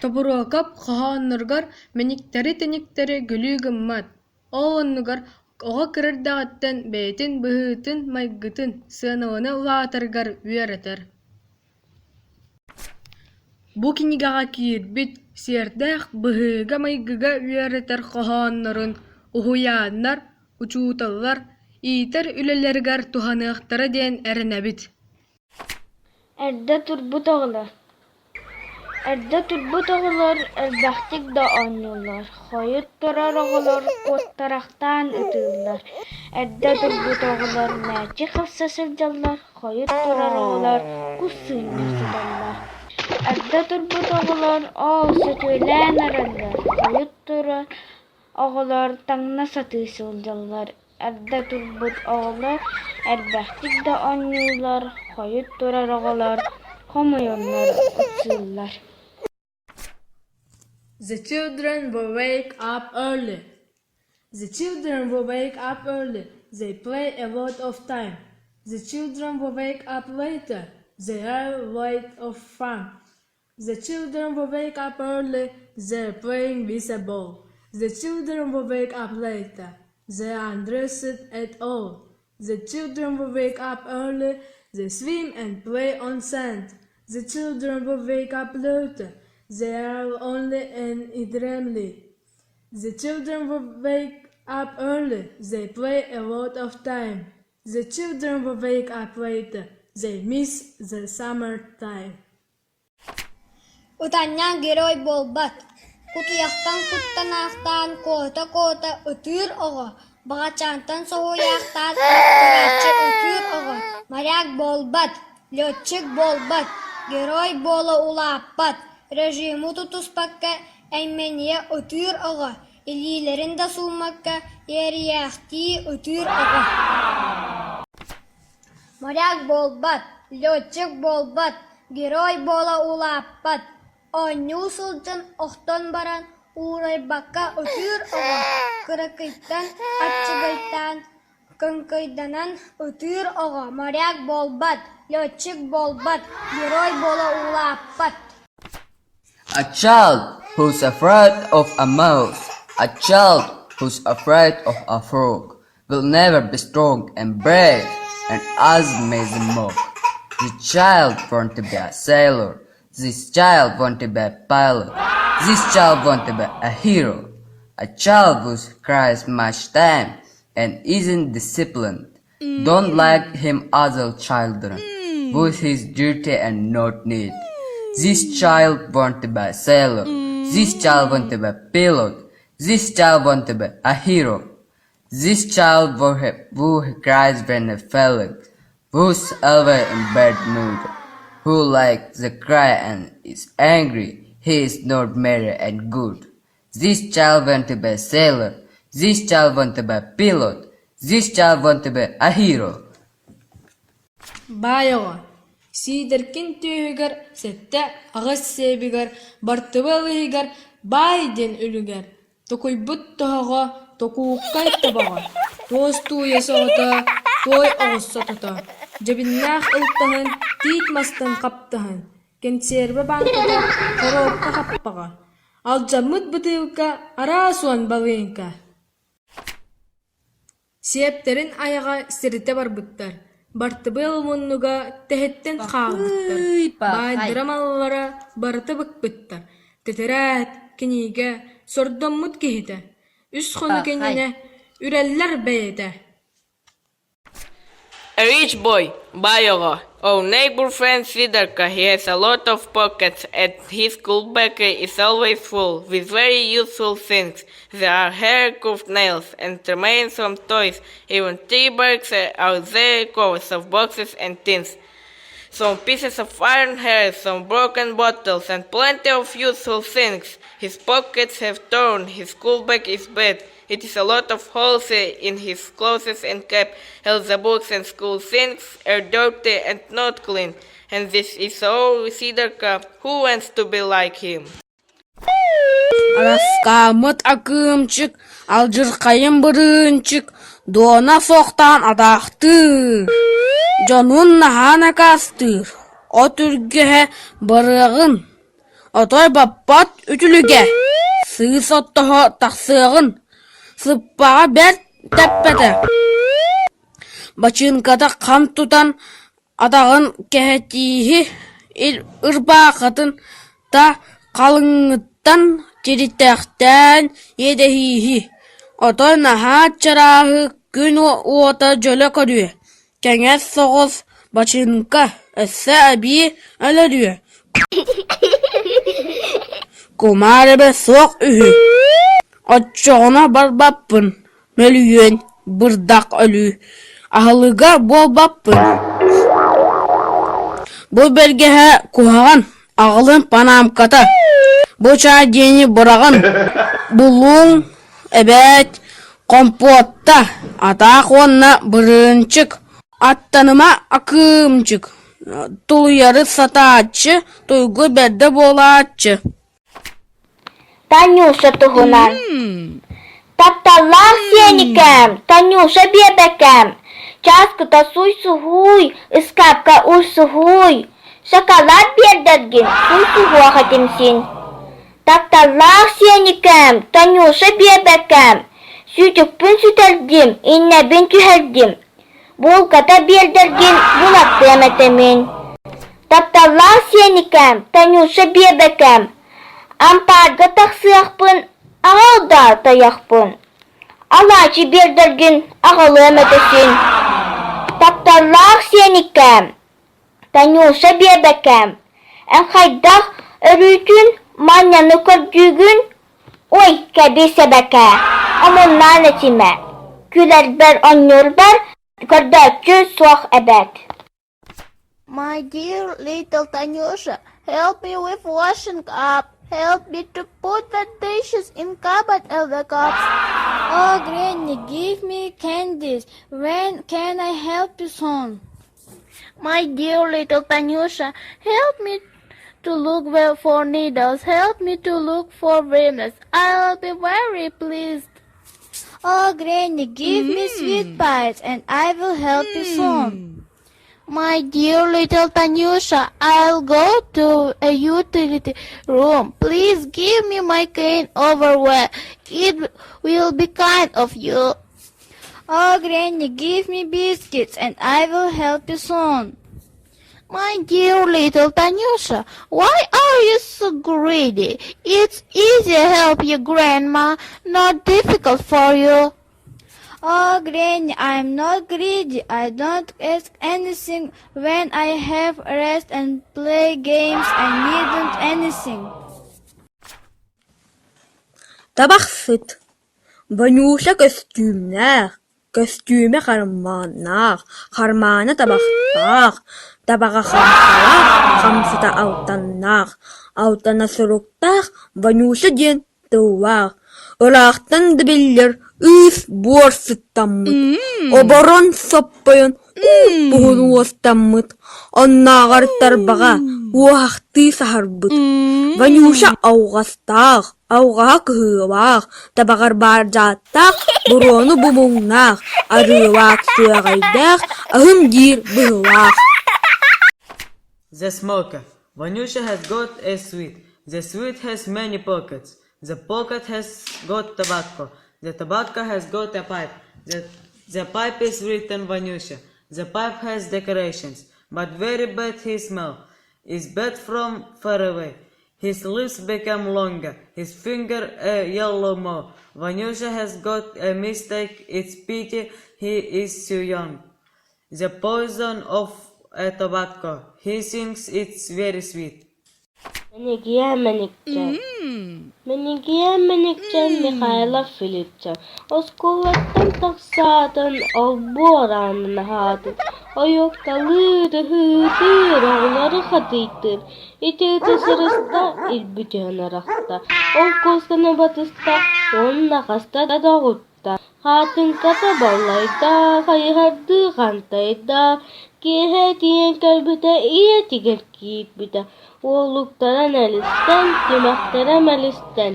Тобуруокап хоһоонноругар мэниктэри-тэниктэри күлүү гыммат, ол оннугар оҕо кыра эрдэҕиттэн бэйэтин быһыытын-майгытын сыаналана улаатарыгар үөрэтэр. Бу кинигэҕэ киирбит сиэрдээх быһыыга-майгыга үөрэтэр хоһооннорун уһуйааннар, учууталлар иитэр үлэлэригэр туһаныахтара диэн эрэнэбит. Эрдэ турбут оҕолор Эрдэ турбут оҕолор элбэхтик да оонньууллар, хойут турар оҕолор куоттарахтаан ытыыллар. Эрдэ турбут оҕолор мээчик хапса сылдьаллар, хойут турар оҕолор кус сыынньах сыталлар. Эрдэ турбут оҕолор оол сөтүөлээн эрэллэр, хойут турар оҕолор таҥна сатыы сылдьаллар. Эрдэ турбут оҕолор элбэхтик да оонньууллар, хойут турар оҕолор хомуйаннар ыксыыллар. The children will wake up early. The children will wake up early. They play a lot of time. The children will wake up later. They are a lot of fun. The children will wake up early. They're playing with a ball. The children will wake up later. They aren't dressed at all. The children will wake up early. They swim and play on sand. The children will wake up later. They are only an dreamly. The children will wake up early. They play a lot of time. The children will wake up later. They miss the summer time. Ытанньаҥ герой буолбат, кутуйахтан куттанаахтаан куота-куота ытыыр оҕо, баҕачаантан соһуйаахтаан охторааччы ытыыр оҕо, моряк буолбат, летчик буолбат, герой буола улааппат, режими тутуспакка эймэнийэ ытыыр оҕо, илиилэрин да сууммакка иэрийээхтии ытыыр оҕо. Моряк буолбат, летчик буолбат, герой буола улааппат, оонньуу сылдьан охтон баран уурайбакка ытыыр оҕо, кыракыйтан аччыгыйтаан кыҥкыйданан ытыыр оҕо моряк буолбат, летчик буолбат, герой буола улааппат. A child who's afraid of a mouse, a child who's afraid of a frog, will never be strong and brave and as amazing mock. The child want to be a sailor. This child want to be a pilot. This child want to be a hero. A child who cries much time and isn't disciplined. Don't like him other children, who is dirty and not neat. This child want to be a sailor. This child want to be a pilot. This child want to be a hero. This child who cries when failing, who's always in bad mood, who likes to cry and is angry, he is not merry and good. This child want to be a sailor. This child want to be a pilot. This child want to be a hero. Баай оҕо, Сиидэркин түөһүгэр сэттэ аҕыс сиэбигэр бартыбыал иһигэр баай диэн үлүгэр Токуйбут тоһоҕо токууккай тобоҕо, туос тууйа соҕото, туой оҕус сотото, дьэбиннээх ылтаһын, тиит мастан хаптаһын, кэнсиэрбэ бааҥката, хоруопка хаппаҕа, алдьаммыт бытыылка, араас уон балыыҥка Сиэптэрин айаҕа сиритэ барбыттар, бартыбыал муннуга тэһиттэн хаалбыттар, баайдара маллара барыта быкпыттар, тэтэрээт, кинигэ, сордоммут киһитэ, үс хонук иннинэ үрэллэр бэйэтэ A rich boy, баай оҕо, our neighbor friend Sidarka, he has a lot of pockets and his school-bag is always full with very useful things. There are hair, curved nails, and remains from toys, even tea bags are there, covers of boxes and tins. Some pieces of iron hair, some broken bottles, and plenty of useful things. His pockets have torn, his school-bag is bad. It is a lot of holes in his clothes and cap, all the books and school things are dirty and not clean, and this is all Sidarka, who wants to be like him? Араскааммыт акыымчык, алдьархайым бырыынчык, дуона суохтаан атаахтыыр, дьонун наһаа накаастыыр, от үргэһэ барыаҕын. Отой баппат үтүлүгэ, сыыс оттоһо тахсыаҕын, сыппаҕа бэрт тэппэтэ, бачыыҥката хам тутан атаҕын кэһэтииһи ырбаахытын да халыҥыттан тиритэхтээн иэдэһииһи, отой наһаа чарааһы күн уота дьөлө көрүө, кэҥэс соҕус бачыыҥка өссө эбии өлөрүө, кумаар эбэ суох үһү, оччоҕуна барбаппын Мөлүйүөн, бырдах өлүү, аһылыга буолбаппын. Бу бэргэһэ куһаҕан, аҕалын панамката, бу чаай диэни быраҕын, булуҥ, эбээт, хомпуотта, атаах уонна бырыынчык, аттаныма акыымчык, тулуйары сатааччы, туйгу бэрдэ буолааччы. Танюша туһунан Тапталлаах сиэникээм, Танюша биэбэкээм, чааскыта суй-суһууй, ыскаапка уй-суһууй, шоколад биэрдэргин суй-суһуох этим син. Тапталлаах сиэникээм, Танюша биэбэкээм, сүүтүкпүн сүтэрдим, иннэбин түһэрдим, булката биэрдэргин булаттыам этэ мин. Тапталлаах сиэникээм, Танюша биэбэкээм, ампаарга тахсыахпын аҕал да тайахпын, алаачы биэрдэргин аҕалыам этэ син. Тапталлаах сиэникээм, Танюша биэбэкээм, эн хайдах өрүүтүн манньаны көрдүүгүн? Ой, кэбис эбэкээ, омуннаан этимэ, күлэрбэр онньуурбар көрдөөччү суох эбээт. My dear little Tanyusha, help me with washing up. Help me to put the dishes in cupboard and the cups. Oh, Granny, give me candies. When can I help you soon? My dear little Tanyusha, help me to look for needles. Help me to look for ribbons. I'll be very pleased. Oh, Granny, give me sweet pies, and I will help you soon. My dear little Tanyusha, I'll go to a utility room. Please give me my cane over where it will be kind of you. Oh, Granny, give me biscuits, and I will help you soon. My dear little Tanyusha, why are you so greedy? It's easy to help your grandma, not difficult for you. Oh, Granny, I'm not greedy. I don't ask anything when I have rest and play games. I needn't anything. Табахсыт, Вонюша көстүүмнээх, көстүүмэ хармааннаах, хармаана табахтаах, табаҕа хамсалаах, хамсата алтаннаах, алтана суруктаах Вонюша диэн тыллаах, ыраахтан да биллэр ыыс-буор сыттаммыт, оборон соппойон уп-уһун уостаммыт, оннооҕор тарбаҕа уоһахтыы саһарбыт. Ванюша алҕастаах, алҕаһа кыһыылаах, табаҕар баар дьааттаах, буруону бу муҥнаах, арыылаах сүөҕэйдээх, аһым диир быһыылаах. The smoker. Vanyusha has got a suite. The suite has many pockets. The pocket has got tobacco. The tobacco has got a pipe. The pipe is written Vanyusha. The pipe has decorations, but very bad he smell. Is bad from far away. His lips become longer, his finger a yellow more. Vanyusha has got a mistake, it's pity he is too young. The poison of a tobacco, he thinks it's very sweet. Мэникийээн мэникчэн Мэникийээн мэникчэн Михайлов Филипчан оскуолаттан тахсаатын олбуор аанын аһаатын ойуокталыыр, ыһыытыыр, оҕолору хатыйтыыр Ити ыты сырыста, илбү түһэн арахта, ол куосканы батыста уонна хаста да оҕутта Хаатыҥката баллайда, хайыһардыы хантайда, киэһэ тиийэн кэлбитэ ийэтигэр киирбитэ, уолуктара мэлистэн, тимэхтэрэ мэлистэн.